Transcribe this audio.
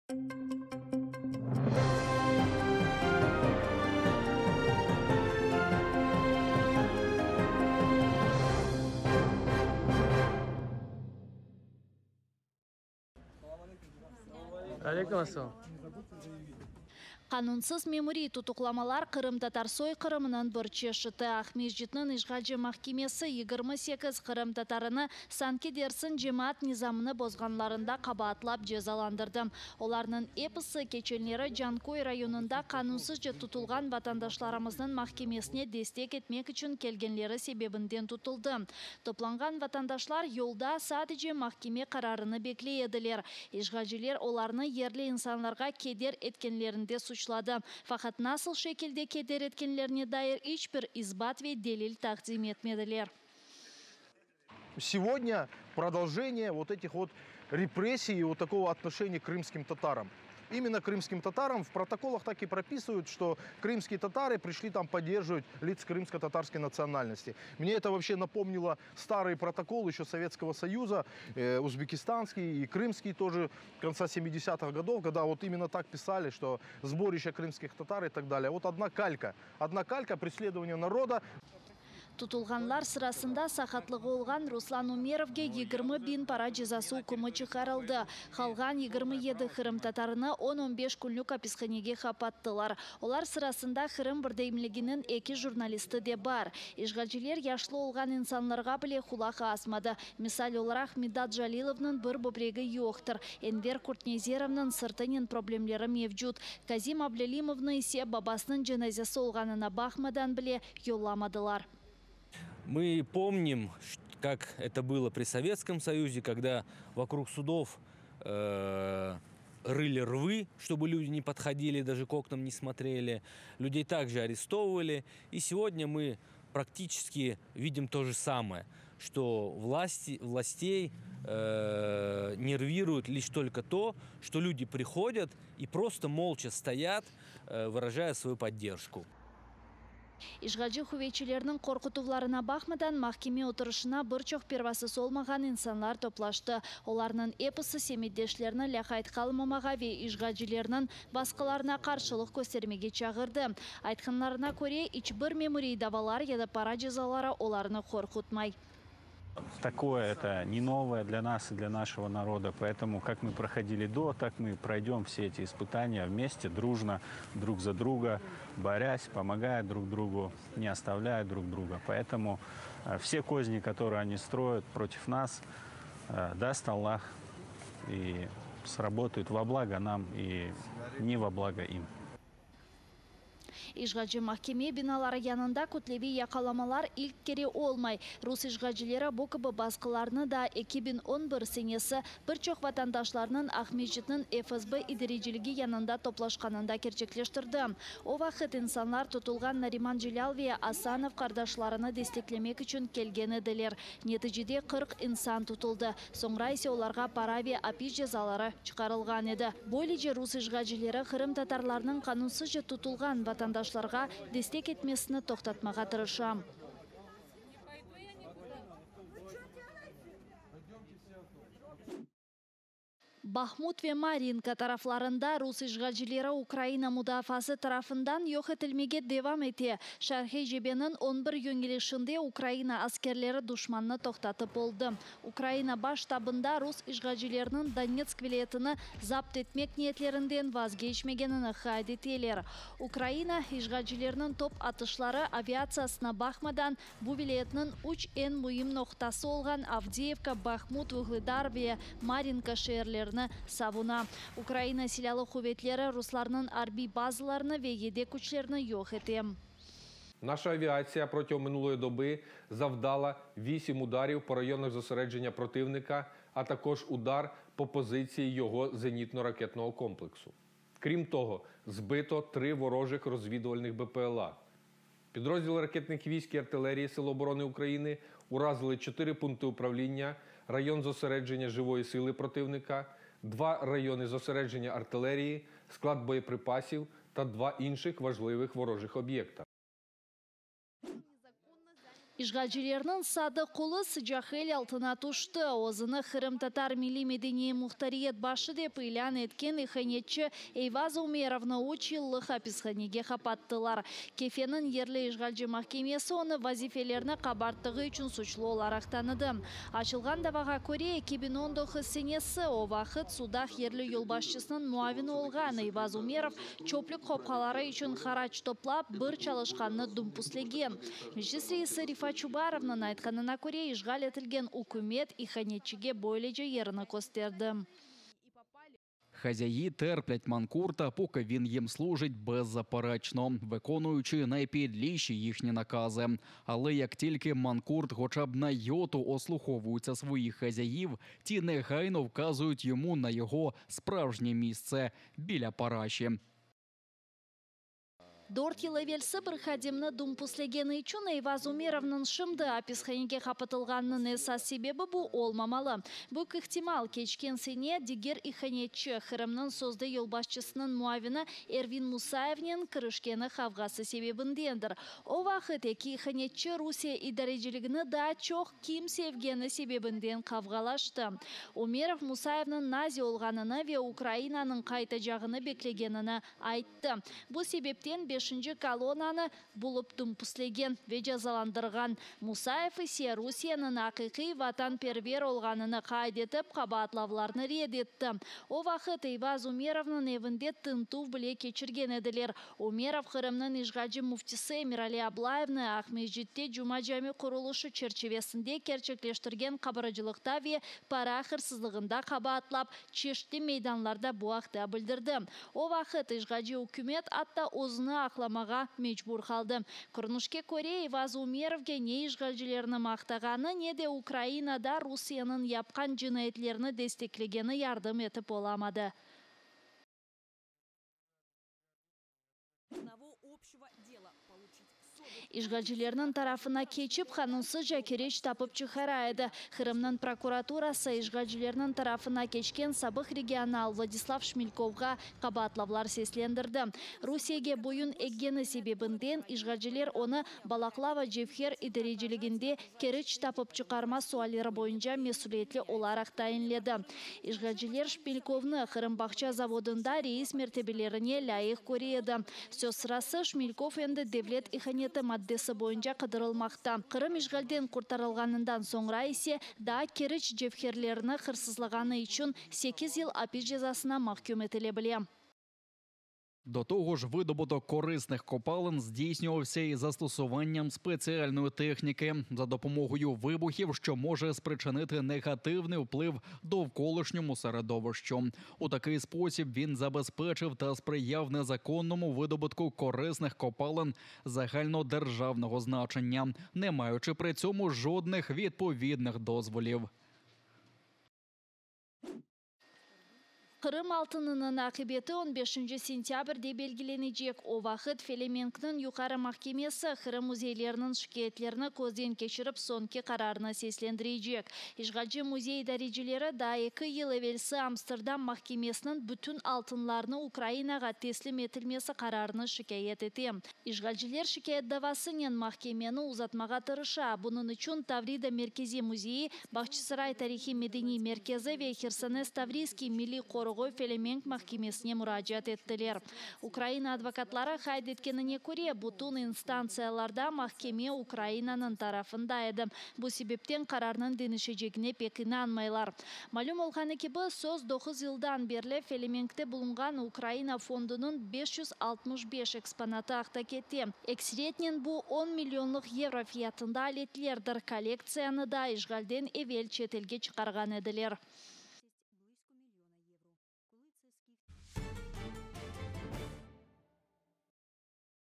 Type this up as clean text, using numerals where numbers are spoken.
Aleyküm assalam. Qanunsız memuriy tutuqlamalar qırımtatar soyqırımınıñ bir çeşiti. Aqmescitniñ işğalci mahkemesi 28 qırımtatarını sanki dersiñ cemaat nizamını bozğanlarında qabaatlap cezalandırdı. Olarnıñ episi keçenleri Canköy rayonında qanunsızca tutulğan vatandaşlarımıznıñ mahkemesine destek etmek içün kelgenleri sebebinden tutuldı. Toplanğan vatandaşlar yolda sadece mahkeme qararını bekley ediler. İşğalciler olarnı yerli insanlarğa keder etkenlerinde suçladı. Faqat nasıl şekilde keder etkenlerine dair iç bir isbat ve delil taqdim etmediler. Сегодня продолжение вот этих вот репрессий и вот такого отношения к крымским татарам. Именно крымским татарам в протоколах так и прописывают, что крымские татары пришли там поддерживать лиц крымско-татарской национальности. Мне это вообще напомнило старый протокол еще Советского Союза, узбекистанский и крымский тоже конца 70-х годов, когда вот именно так писали, что сборище крымских татар и так далее. Вот одна калька, одна калька преследования народа. Tutulğanlar sırasında saqatlığı olğan Ruslan Umerovge 20 biñ para cezası ükümi çıqarıldı. Qalğan 27 qırımtatarını 10-15 künlük apishanege qapattılar. Olar sırasında Qırım birdemliginiñ eki jurnalisti de bar. İşğalciler yaşlı olğan insanlarğa bile qulaq asmadı. Misal olaraq Midat Jalilovnıñ bir böbregi yoqtır. Enver Kurtnezerovnıñ sırtınen problemleri mevcut. Kazim Ablâlimovnı ise babasınıñ cenazesi olğanına baqmadan bile yollamadılar. Мы помним, как это было при Советском Союзе, когда вокруг судов рыли рвы, чтобы люди не подходили, даже к окнам не смотрели. Людей также арестовывали. И сегодня мы практически видим то же самое, что властей нервирует лишь только то, что люди приходят и просто молча стоят, выражая свою поддержку. İşğalci quvetçilerniñ qorqutuvlarına baqmadan mahkeme oturışına bir çoq pervasız olmağan insanlar toplaştı. Olarnıñ episi semetdeşlerini lâqayt qalmamağa ve işğalcilerniñ basqılarına qarşılıq köstermege çağırdı. Aytqanlarına köre, iç bir memuriy davalar ya da para cezaları olarnı qorqutmay. Такое это не новое для нас и для нашего народа. Поэтому, как мы проходили до, так мы пройдем все эти испытания вместе, дружно, друг за друга, борясь, помогая друг другу, не оставляя друг друга. Поэтому все козни, которые они строят против нас, даст Аллах и сработают во благо нам и не во благо им. İşğalci mahkeme binaları yanında kütleviy yaqalamalar ilk kere olmay. Rus işğalcileri bu kibi basqılarnı da 2011 senesi bir çoq vatandaşlarnıñ Aqmescitniñ FSB idareciligi yanında toplaşqanında kerçekleştirdi. O vaqıt insanlar tutulğan Nariman Celâl ve Asanov qardaşlarını desteklemek içün kelgen ediler. Neticede 40 insan tutuldı. Soñra ise olarğa para ve apis cezaları çıqarılğan edi. Böylece rus işğalcileri qırımtatarlarnıñ qanunsızca tutulğan vatandaşlarğa destek etmesini toqtatmağa tırışa. Bahmut ve Marinka taraflarında rus işğalcileri Ukraina mudafaası tarafından yoq etilmege devam ete. Şarqiy cebeniñ 11 yönelişinde Ukraina askerleri duşmannı toqtatıp oldı. Ukraina baş ştabında rus işğalcileriniñ Donetsk vilâyetini zapt etmek niyetlerinden vazgeçmegenini qayd eteler. Ukraina işğalcileriniñ top atışları aviatsiyasına baqmadan bu vilâyetniñ üç eñ müim noqtası olğan Avdiyevka, Bahmut, Vuhledar ve Marinka şeerlerini savuna. Ukraina silâlı quvetleri ruslarnıñ arbiy bazalarını ve yedek küçlerini yoq ete. Наша авіація протягом минулої доби завдала 8 ударів по районах зосередження противника, а також удар по позиції його зенітно-ракетного комплексу. Крім того, збито 3 ворожих розвідувальних БПЛА. Підрозділи ракетних військ і артилерії Сил оборони України уразили 4 пункти управління, район зосередження живої сили противника, 2 райони зосередження артилерії, склад боєприпасів та 2 інших важливих ворожих об'єкта. İşğalcilerniñ sadıq qulı sıcaq el altına tüşti. Özüni Qırımtatar milliy-medeniy muhtariyet başı dep ilân etken ihanetçi Eyvaz Umerovnı üç yıllıq apishanege qapattılar. Kefeniñ yerli işğalci mahkemesi onı vazifelerini qabarttığı içün suçlu olaraq tanıdı. Açılğan davağa köre, 2019 senesi, o vaqıt Sudaq yerli yolbaşçısınıñ muavini olğan Eyvaz Umerov çöplük qopqaları içün harac toplap, bir çalışqannı dumpüslegen. Meclis reisi Refat Çubarovnıñ aytqanına köre, işğal etilgen ükümet ihanetçige böylece yerini kösterdi. Хазяї терплять манкурта, поки він їм служить беззаперечно, виконуючи найпідліші їхні накази. Але як тільки манкурт хоча б на йоту ослуховується своїх хазяїв, ті негайно вказують йому на його справжнє місце біля параші. Dört yıl evelsi bir hadimni dumpüslegeni içün Eyvaz Umerovnıñ şimdi apishanege qapatılğanınıñ esas sebebi bu olmamalı. Büyük ihtimal, keçken sene diger ihanetçi, Qırımnıñ sözde yolbaşçısınıñ muavini Ervin Musayevnen kirişkeni qavğası sebebindendir. O vaqıt eki ihanetçi Rusiye idareciligini daa çoq kim sevgeni sebebinden qavğalaştı. Umerov Musayevniñ nazi olğanını ve Ukrainanıñ qaytacağını beklegenini ayttı. Bu sebepten beşinci kolonnanı bulıp dumpüslegen ve cezalandırğan. Musayev ise Rusiyeniñ aqiqiy vatanperver olğanını qayd etip, qabaatlavlarnı red etti. O vaqıt Eyvaz Umerovnıñ evinde tintüv bile keçirgen ediler. Umerov Qırımnıñ işğalci müftisi Emirali Ablayevni Aqmescitte Cuma Cami qurulışı çerçivesinde kerçekleştirgen qabarcılıqta ve para hırsızlığında qabaatlap, çeşitli meydanlarda bu aqta bildirdi. O vaqıt işğalci ükümet atta özüni aqlamağa mecbur qaldı. Körünişke köre, Eyvaz Umerovge ne işğalcilerni maqtağanı, ne de Ukrainada Rusiyeniñ yapqan cinayetlerini desteklegeni yardım etip olamadı. İşğalcilerniñ tarafına keçip, qanunsızca kireç tapıp çıqara edi. Qırımnıñ prokuraturası işğalcilerniñ tarafına keçken sabıq regional Vladislav Şmelkovğa qabaatlavlar seslendirdi. Rusiyege boyun eggeni sebebinden işğalciler onı Balaqlava cevher idareciliginde keriç tapıp çıqarma sualleri boyunca mesüliyetli olaraq tayinledi. İşğalciler Şmelkovnı Qırım bağça zavodında reis mertebelerine lâyıq köre edi. Söz sırası, Şmelkov endi devlet ihaneti maddesi boyunca qıdırılmaqta. Qırım işğalden qurtarılğanından soñra ise daa keriç cevherlerini hırsızlağanı içün sekiz yıl apis cezasına mahküm etile bile. До того ж, видобуток корисних копалин здійснювався із застосуванням спеціальної техніки за допомогою вибухів, що може спричинити негативний вплив довколишньому середовищу. У такий спосіб він забезпечив та сприяв незаконному видобутку корисних копалин загальнодержавного значення, не маючи при цьому жодних відповідних дозволів. Qırım altınınıñ aqibeti on beşinci sentâbrde belgilenecek. O vaqıt Felemenkniñ Yuqarı mahkemesi Qırım müzeyleriniñ şikâyetlerini közden keçirip soñki qararını seslendirecek. İşğalci müzey idarecileri daa eki yıl evelsi Amsterdam mahkemesiniñ bütün altınlarnı Ukrainağa teslim etilmesi qararını şikâyet ete. İşğalciler şikâyet davasınen mahkemeni uzatmağa tırışa. Bunıñ içün Tavrida merkeziy müzeyi, Bağçasaray tarihiy-medeniy merkezi ve Hersones Tavriyskiy milliy qoruğı Felemenk mahkemesine muracaat ettiler. Ukraina advokatları qayd etkenine köre, bütün instantsiyalarda mahkeme Ukrainanıñ tarafında edi, bu sebepten qararnıñ deñişecegine pek inanmaylar. Malüm olğanı kibi, söz doquz yıldan berli Felemenkte bulunğan Ukraina fondunıñ 565 eksponatı aqta kete. Ekseriyetnen bu, on millionlıq yevro fiyatında aletlerdir, kollektsiyanı da işğalden evel çetelge çıqarğan ediler.